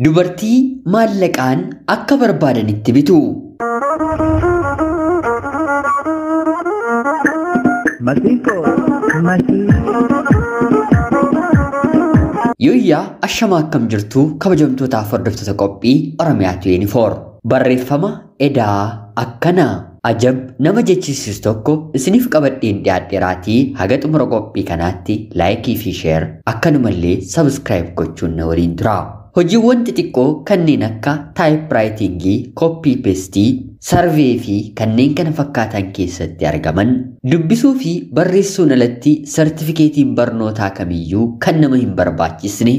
Dubartii maallaqaan akka barbaadanitti bitu. Yooyyaa ashamaa akkam jirtu kabajamtootaaf hordoftoota qophii Oromiyaa 24 barreeffama edaa akkanaa ajab nama jechisiisu tokko isiniif qabadheen dhiyaadheeraatii haga xumura qophii kanaatti laayikii fi sheer akkanumallee sabskiraayib gochuun na waliin tura. Hojiiwwan xixiqqoo kanneen akka taayipiraayitingii, kooppii peestii, sarvee fi kanneen kana fakkaatan keessatti argaman dubbisuu fi barreessuun alatti sartifikeetiin barnootaa kamiyyuu kan nama hin barbaachisne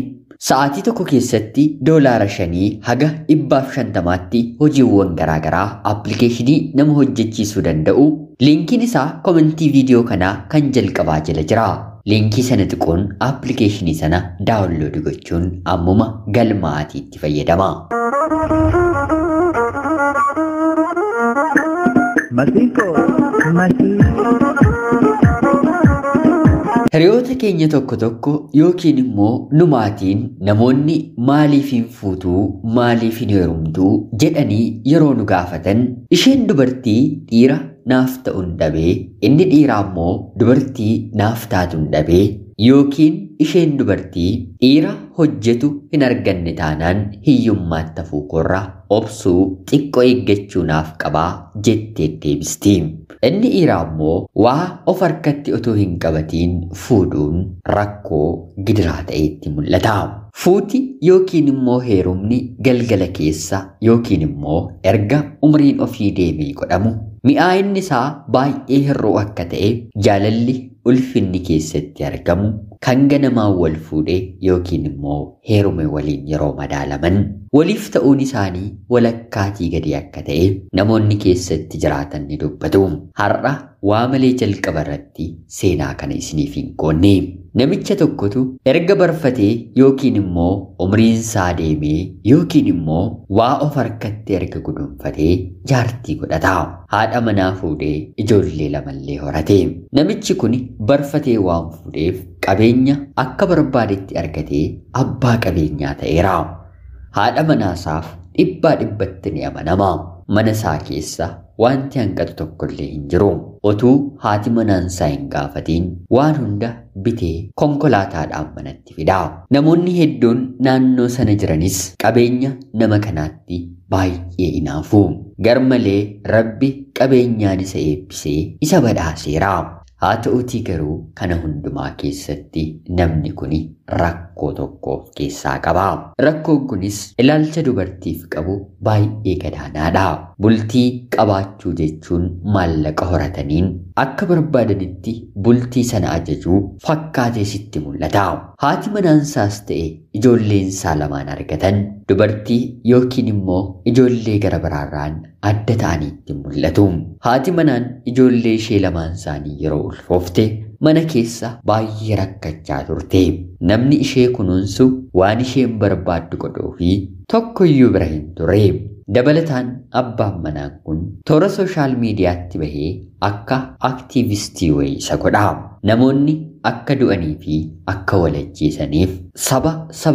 sa'aatii tokko keessatti $5 haga 150tti hojiiwwan garaagaraa appilikeeshinii nama hojjechiisuu danda'u. Liinkiin isaa komentii viidiyoo kanaa kan jalqabaa jala jira. Liinkii sana tuquun appilikeeshinii sana daawunlood gochuun ammuma galmaa'aatii itti fayyadama. Hiriyoota keenya tokko tokko yookiin immoo numaatiin namoonni maaliif hin fuutuu, maaliif hin heerumtuu jedhanii yeroo nu gaafatan isheen dubartii dhiira naaf ta'uun dhabee, inni dhiiraa immoo dubartii naaf taatuun dhabee yookiin isheen dubartii dhiira hojjetu hin arganne taanaan hiyyummaatti hafuu korra obsuu xiqqoo eeggachuu naaf qabaa jettee deebisti. Inni dhiiraa immoo waa of harkatti otoo hin qabatiin fuudhuun rakkoo gidiraa ta'etti mul'ata. Fuuti yookiin immoo heerumni galgala keessa yookiin immoo erga umriin ofii deemee godhamu mi'aayinni isaa baay'ee hir'uu akka ta'e jaalalli ulfinni keessatti argamu kan ganamaan wal fuudhe yookiin immoo heerume waliin yeroo madaalaman waliif ta'uun isaanii walakkaatii gadi akka ta'e namoonni keessatti jiraatan ni dubbatu. Har'a waa malee jalqaba irratti seenaa kana isiniif hin qoonne. Namicha tokkotu erga barfatee yookiin immoo umriin isaa deemee yookiin immoo waa of harkatti erga guduunfatee jaartii godhata. Haadha manaa fuudhee ijoollee lamallee horate. Namichi kun barfatee waan fuudheef qabeenya akka barbaadetti argatee abbaa qabeenyaa ta'eera. Haadha manaasaaf dhibbaa dhibbatti ni amanama. Mana isaa keessa wanti hanqatu tokkollee hin jiru. Otuu haati manaansaa hin gaafatiin waan hunda bitee konkolaataadhaan manatti fida. Namoonni hedduun naannoo sana jiranis qabeenya nama kanaatti baay'ee inaafu. Garmalee Rabbi qabeenyaan isa eebbisee isa badhaaseera. Haa ta'uutii garuu kana hundumaa keessatti namni kun rakkoo tokko of keessaa qaba. Rakkoon kunis ilaalcha dubartiif qabu baay'ee gadaanaadha. Bultii qabaachuu jechuun maallaqa horataniin akka barbaadanitti bultii sana ajajuu fakkaatee sitti mul'ata. Haati manaansaas ta'e ijoolleen isaa lamaan argatan dubartii yookiin immoo ijoollee gara biraarraan adda ta'aniitti mul'atu. Haati manaan ijoollee ishee lamaan isaanii yeroo ulfoofte mana keessa baay'ee rakkachaa turte. Namni ishee kunuunsu waan isheen barbaaddu godhuu fi tokkoyyuu bira hin turre. Dabalataan abbaan manaa kun toora sooshaal miidiyaatti bahee akka aktiivistii wayii isa godha. Namoonni akka du'anii fi akka wal ajjeesaniif saba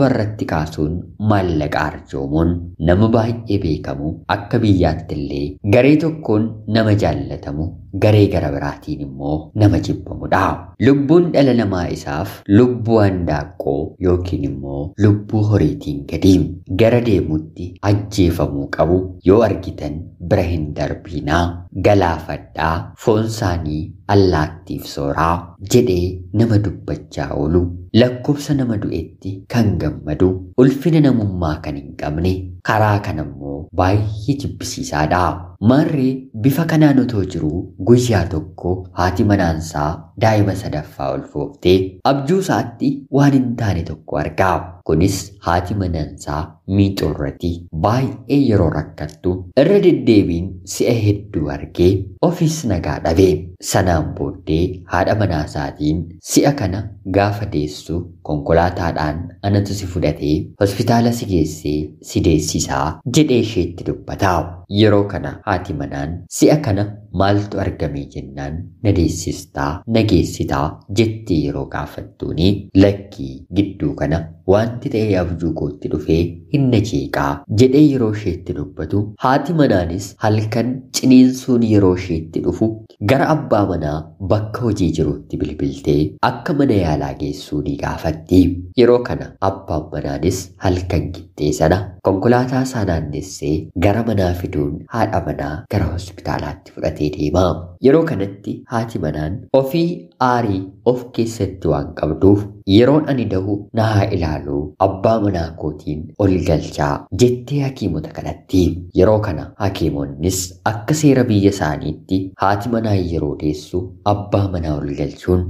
irratti kaasuun maallaqa arjoomuun nama baay'ee beekamu akka biyyaatti illee garee tokkoon nama jaallatamu garee gara biraatiin immoo nama jibbamudha. Lubbuun dhala namaa isaaf lubbuu handaaqqoo yookiin immoo lubbuu horiitiin gadi gara deemutti ajjeefamuu qabu yoo argitan bira hin darbiinaa galaafadhaa foon isaanii allaattiif sooraa jedhee nama dubbachaa oolu lakkoofsa nama du'etti kan gammadu ulfina namummaa kan hin qabne karaa kana immoo baay'ee jibbisiisaadha. Maarree bifa kanaan otoo jiruu guyyaa tokko haati manaansaa daa'ima sadaffaa ulfooftee abjuu isaatti waan hin taane tokko argaa. Kunis haati manaansaa miixuu irratti baay'ee yeroo rakkattu irra deddeebiin si'a hedduu argee ofiis nagaa dhabe. Sanaan booddee haadha manaasaatiin si'a kana gaafa deessu konkolaataadhaan anatu si fudhatee hospitaala si geessee si deessisaa jedhee isheetti dubbata. Yeroo kana haati manaan si'a kana maaltu argame jennaan na deessistaa na geessitaa jettee yeroo gaafattuuni lakkii gidduu kana wanti ta'ee abjuu kootti dhufee hin na jeeqaa jedhee yeroo isheetti dubbatu, haati manaanis halkan ciniinsuun yeroo isheetti dhufu gara abbaa manaa bakka hojii jirutti bilbiltee akka mana yaalaa geessuu ni gaafatti. Yeroo kana abbaan manaanis halkan gittee sana konkolaataa isaa naannessee gara manaa fiduun haadha manaa gara hospitaalaatti fudhatee deema. Yeroo kanatti haati manaan ofii aarii of keessatti waan qabduuf yeroon ani dahu na haa ilaalu abbaa manaa kootiin ol galchaa jettee hakiimota kadhatti. Yeroo kana hakiimonnis akka seera biyya isaaniitti haati manaa yeroo deessu abbaa manaa ol galchuun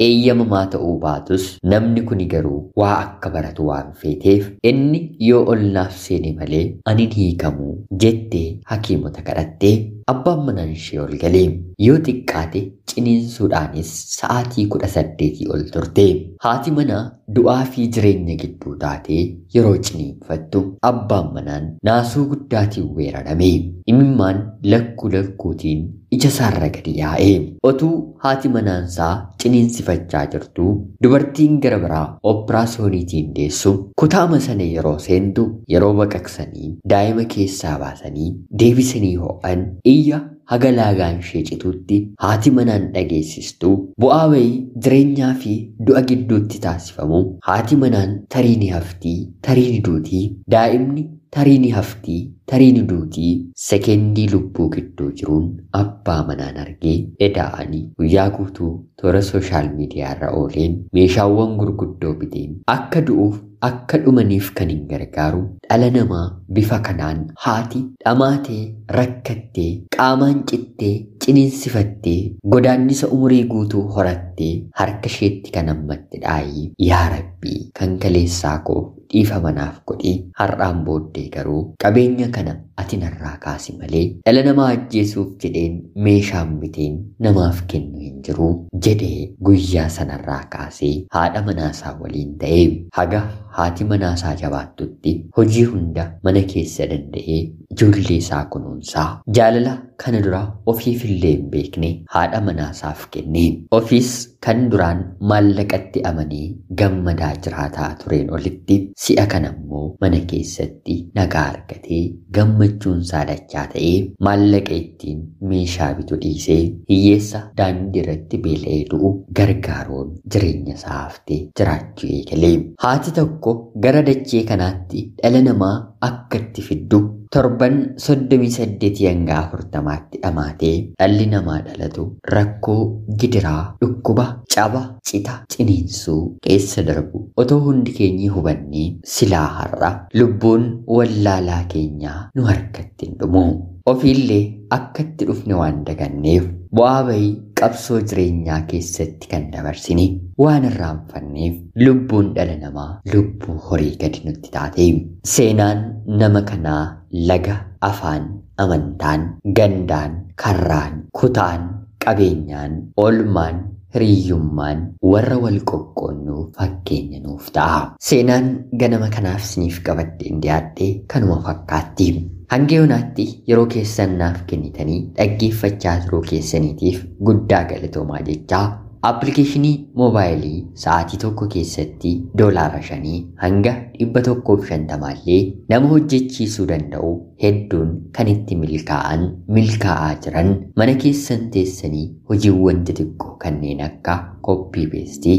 eeyyamamaa ta'uu baatus namni kuni garuu waa akka baratu waan feeteef inni yoo ol naaf seene malee ani hin hiikamu jettee hakiimota kadhattee abbaan manaan ishee ol galee yoo xiqqaate ciniinsuudhaanis sa'aatii 18 ol turte. Haati manaa du'aa fi jireenya gidduu taatee yeroo ciniinfattu abbaan manaan naasuu guddaatiin weerarame. Imimmaan lakkuu lakkuutiin ija isaarra gadi yaa'e. Otuu haati manaansaa ciniinsifachaa jirtuu dubartiin gara biraa oopiraasiyooniitiin deessu kutaama sana yeroo seentu yeroo baqaqsanii daa'ima keessaa baasanii deebisanii ho'an iyya haga laagaan ishee cituutti haati manaan dhageessistu bu'aa bayii jireenyaa fi du'a gidduutti taasifamu haati manaan tarii ni haftii tarii ni duutii daa'imni tarii ni haftii tarii ni duutii sekendii lubbuu gidduu jiruun abbaa manaan argee eda'anii guyyaa guutuu toora sooshaal miidiyaa irra ooleen meeshaawwan gurguddoo biteen akka du'uuf akka dhumaniif kan hin gargaaru dhala namaa bifa kanaan haati dhamaatee rakkattee qaamaan cittee ciniinsifattee godaannisa umurii guutuu horattee harka isheetti kan ammatti dhaayii yaa rabbii kan kaleessaa koo dhiifama naaf godhi har'aan booddee garuu qabeenya kana ati narraa kaasi malee dhala namaa ajjeesuuf jedheen meeshaan biteen namaaf kennu hin jiru jedhee guyyaa sanarraa kaasee haadha manaasaa waliin ta'ee haga haati manaasaa jabaattutti hojii hunda mana keessa danda'ee ijoollee isaa kunuunsaa jaalala kana dura ofiifillee hin beekne haadha manaasaaf kenne ofiis kan duraan maallaqatti amanee gammadaa jiraataa tureen olitti si'a kana immoo mana keessatti nagaa argatee gammachuun saadachaa ta'ee maallaqa ittiin meeshaa bitu dhiisee hiyyeessa daandii irratti beela'ee du'u gargaaruun jireenya isaa haftee jiraachuu eegalee. Haati tokko gara dachee kanaatti dhala namaa akka itti fiddu torban 38 hanga 40tti dhamaatee dhalli namaa dhalatu rakkoo gidiraa dhukkuba caba cita ciniinsuu keessa darbu otoo hundi keenyi hubannee silaa har'a lubbuun wallaalaa keenyaa nu harkatti hin dhumu. Ofiillee akka itti dhufne waan daganneef bu'aa bayii qabsoo jireenyaa keessatti kan dabarsine waan irraanfanneef lubbuun dhala namaa lubbuu horii gadi nutti taate. Seenaan nama kanaa laga afaan amantaan gandaan karraan kutaan qabeenyaan oolmaan hiriyyummaan warra wal qoqqoonnuu fakkeenya nuuf ta'a. Seenaan ganama kanaaf isiniif qabadheen dhiyaadhe kanuma fakkaatti. Hanga yoonaatti yeroo keessan naaf kennitanii dhaggeeffachaa turuu keessaniitiif guddaa galatoomaa jechaa appilikeeshinii moobaayilii sa'aatii tokko keessatti $5 hanga 150 illee nama hojjechiisuu danda'u hedduun kan itti milkaa'aa jiran mana keessan teessanii hojiiwwan xixiqqoo kanneen akka koppii peestii,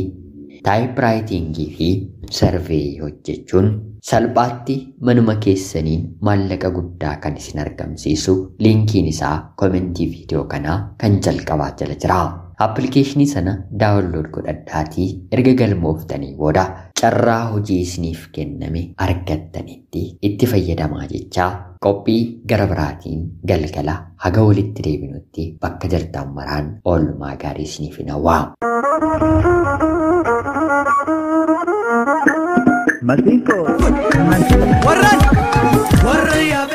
taayipiraayitingii fi sarveeyii hojjechuun salphaatti manuma keessaniin maallaqa guddaa kan isin argamsiisu liinkiin isaa komentii viidiyoo kanaa kan jalqabaa jala jira. Appilikeeshinii sana daawunlood godhadhaatii erga galmooftanii booda carraa hojii isiniif kenname argattanitti itti fayyadamaa jechaa qophii gara biraatiin galgala haga walitti deebinutti bakka jirtan maraan oolmaa gaarii isiniif hin hawwa. Masico. Warra warra